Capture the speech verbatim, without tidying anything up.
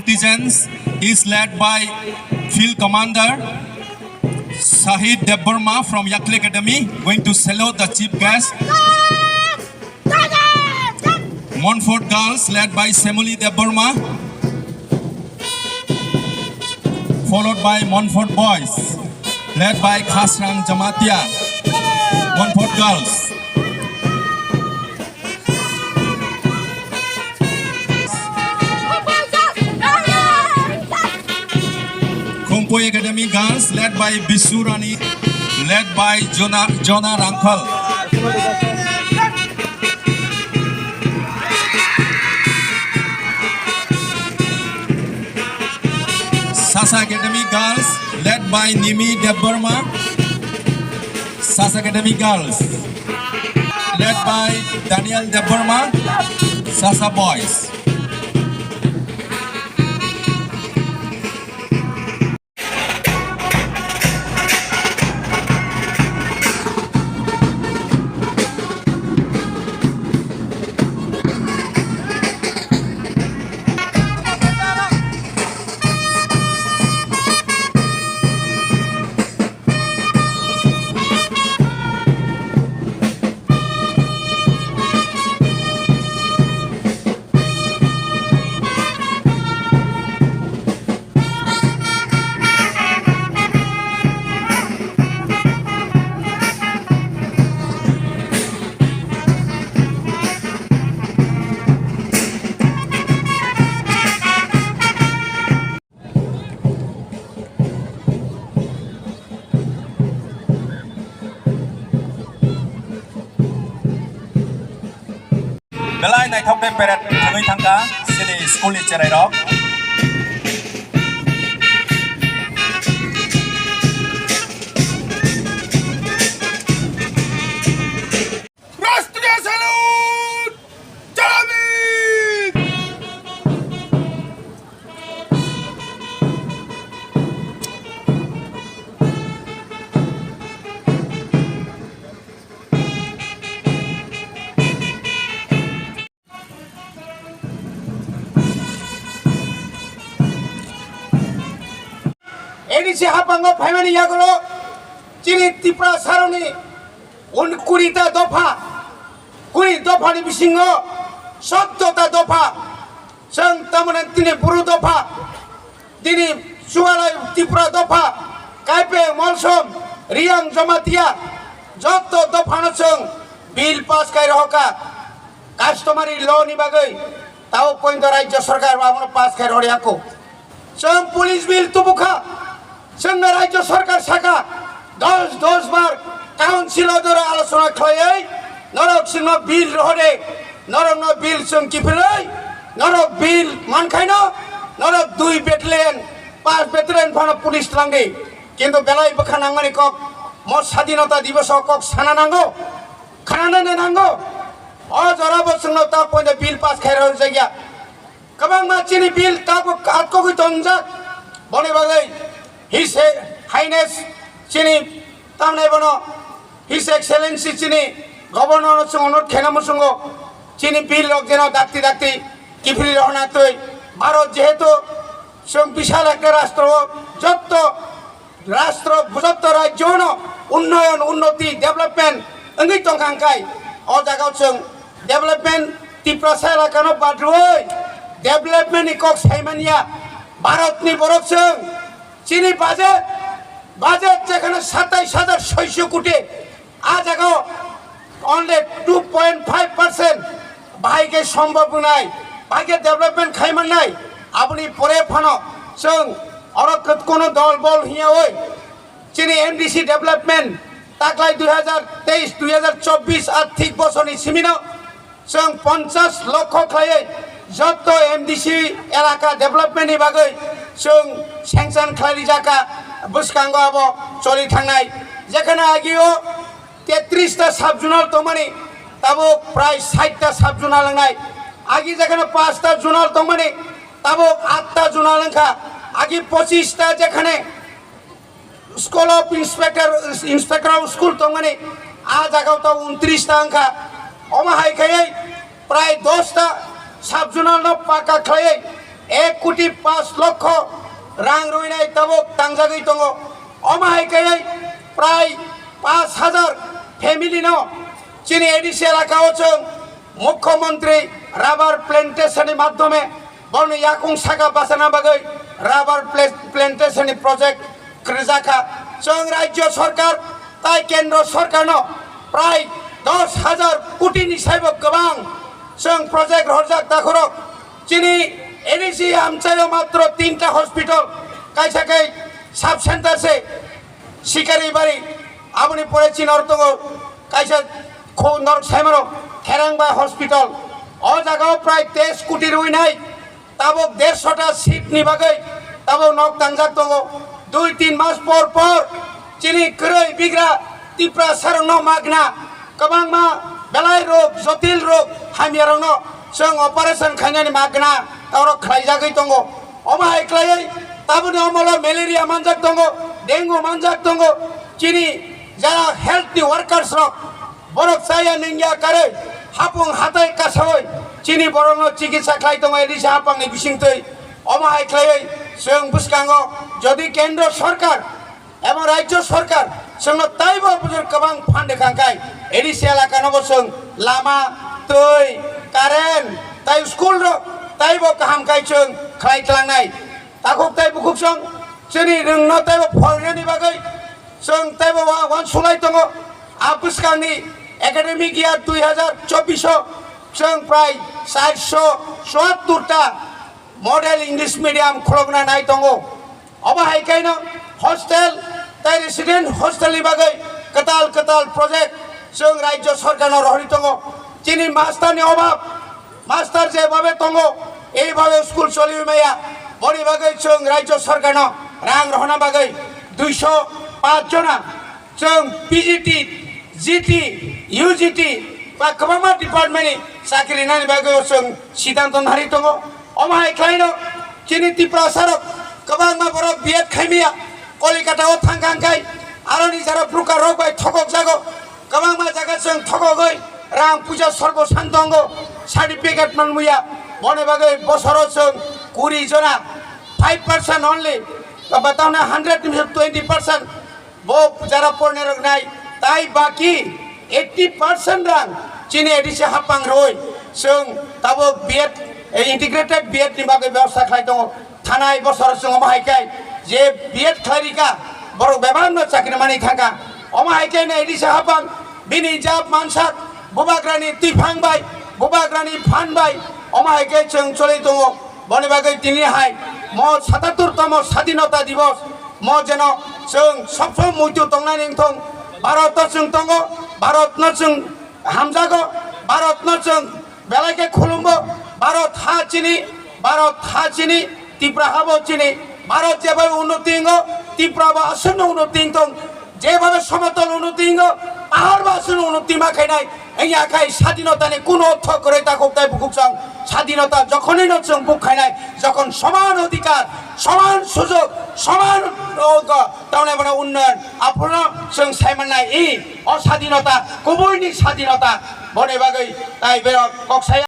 Citizens is led by Field Commander Shahid Debbarma from Yakli Academy, going to salute the chief guest. Montfort Girls, led by Semuli Debbarma, followed by Montfort Boys, led by Khasrang Jamatia. Montfort Girls. Khumpui Academy Girls, led by Bisurani, led by Jona, Jona Rangkhal. Sasa Academy Girls, led by Nimi Debbarma. Sasa Academy Girls, led by Daniel Debbarma. Sasa Boys. Belai naithok de parade thangwi thangkha chini school ni cherai rok. Rashtriya salute! Jai Hind! A D C hapango phaimani yagulo chini Tripura saroni un kurita dopha, kuri dophani bisingo soddo ta dopha, chwng tamoni tini buru dopha, tini Chualai Tripura dopha, Kaipeng, Molsom, Riyang, Jamatia, jotto dophano chwng bill pass khai rohorkha. Customary law ni bagwi tao pointo rajya sarkar abono pass khai rohorya kho. Chwng police bill tubukha, chwngno rajya sarkar sakha, dos dos bar council o doro alochona khlaiwi norok chwngno bill rohordi, norokno bill chwng kiphilwi, norok bill mankhaino, norok dui battalion, pas battalion phano police twlangdi. Kintu belai bwkha nangmani kok, mo sadinota diboso kok sana nango, khananani nango. O jorabo chwngno ta pointo bill pass khai rohorjakya. Kwbangma chini bill tabuk atkogwi tonjak. Boni bagwi His Highness chini tamnai bono His Excellency chini Governor no chwng onurot khaina muchungo chini bill rok jeno dakti dakti kiphilwi rohorna twi. Bharat jehetu chwng bishal ekta rastro o jotto rastro, jotto rajyono unnoyon, unnoti, development wngwi tongkha hwnkhe o jagao chwng development Tiprasa elakano badrwi development ni kok saimanya. Bharat ni borok chwng chini budget, budget jekhane satais hajar soiso koti, a jagao only two point five percent bahai khe sombhob wngnai, bahai khe development khai mannai. Aboni pore phano chwng oro kut-, kono dol bol hiya oi chini M D C development taklai dui hajar teis dui hajar chobbish arthik bosorni simino chwng ponchash lokho khlaiwi jotto M D C elaka development ni bagwi chwng sanction khlai rijak kha, bwskango abo choli thangnai. Jekhane agio tetris ta sub-zonal tongmani, tabuk prai sait ta sub-zonal wngnai. Agi jekhane panch ta zonal tongmani, tabuk aat ta zonal wngkha. Agi pochis ta jekhane School of Inspector, Inspector of School tongmani, a jagao ta untris ta wngkha. Omo hai khaiwi prai dos ta sub-zonal no paka khlaiwi Ek koti panch lokho rang rwinai tabuk tangjagwi tongo. Omo hai kaiwi prai panch hajar family no chini A D C elaka o chwng Mukhyamantri rubber plantation ni madhyome borokni yakung saka bachana bagwi rubber pla-, plantation ni project kwrwjakha. Chwng Rajya Sarkar tai Kendra Sarkar no prai dos hajar koti ni saibo kwbang chwng project horjak takhorok. Chini A D C amchaio matro tinta hospital, kaisa khe sub center se Sikaribari, aboni pore chini oro tongo kaisa kho norok saimano Therangba hospital. O jaga o prai teis koti rwinai tabuk dershota seat ni bagwi tabuk nok tangjak tongo. Dui tin mas por por chini kwrwi bigra Tiprasa rokno magna kwbangma belai rok, jotil rok, hamya rokno chwng operation khainani magna oro khlaijagwi tongo. Omo hai khlaiwi tabukni omolo malaria manjak tongo, dengue manjak tongo. Chini jara health ni workers rok borok chaya nungya karwi hapung hatai kasawi chini borokno chikitsa khlai tongo A D C hapangni bisingtwi. Omo hai khlaiwi chwng bwskango jodi Kendra Sarkar Abo Rajya Sarkar chwngno taibo bujur kwbang phan rwkha khe A D C elakano bo chwng lama, twi, current, tai school rok taibo kaham khe chwng khlai tlangnai. Takhuk tai bukhuk chwng chini rwngno taibo pholnani bagwi chwng taibo wa-, uansuklai tongo. A bwskangni academic year dui hazar chobbish o chwng prai charso chuattur ta model English medium khulokna nai tongo. Obo hai khe no hostel tai resident hostel ni bagwi kwtal kwtal project chwng Rajya Sarkar no rohorwi tongo. Chini master ni obab, master je babe tongo, ei babe school choliwi maya. Boni bagwi chwng Rajya Sarkar no rang rohorna bagwi duiso paanch jona chwng P G T, G T, U G T ba kwbangma department ni chakri nani bagwi o chwng siddhanto narwi tongo. Omo hai khlaino chini Tiprasa rok kwbangma borok B Ed khaimaya Kolikata o thangkha hwnkhe aroni jara program rok bai thokok jago. Kwbangma jaga chwng thokogwi rang puja sorgo san tongo, certificate manmuya. Boni bagwi bosoro chwng kuri jona, five percent only, ba tawna hundred ni twenty percent bo jara porne rok nai, tai baki eighty percent rang chini A D C hapang roi chwng tabuk B Ed, eh, integrated B Ed ni bagwi bebosta khlai tongo. Thanai bosor chwng omo hai khe je B Ed khlai rika borok bebak no chakri mani thangkha. Omo hai khe A D C hapang bini jab mansak bubagrani twiphang bai, bubagrani phan bai omo hai khe chwng choli tongo. Boni bagwi tini hai mo satattur tomo sadinota divos mo jeno chwng sob somoi muitu tongnai wngthong. Bharat no chwng tongo, Bharat no chwng hamjago, Bharat no chwng belai khe khulumbo. Bharat ha chini, Bharat ha chini, Tipra habo chini. Bharat jebai unnoti wngo, Tipra bo aswkno unnoti wngthong. Jebhabe somotol unnoti wngo, pahar bo aswkno unnoti ma khainai. Wngya khai sadinotani kuno ortho kwrwi takhuk tai bukhuk chwng. Sadinota jokhonino chwng buk khainai, jokhon soman odhikar, soman sujog, soman, o, go, tamni bono unnoyon, aphuru chwng saimannai, i, o sadinota, kubuini sadinota, boni bagwi tai berok kok saya.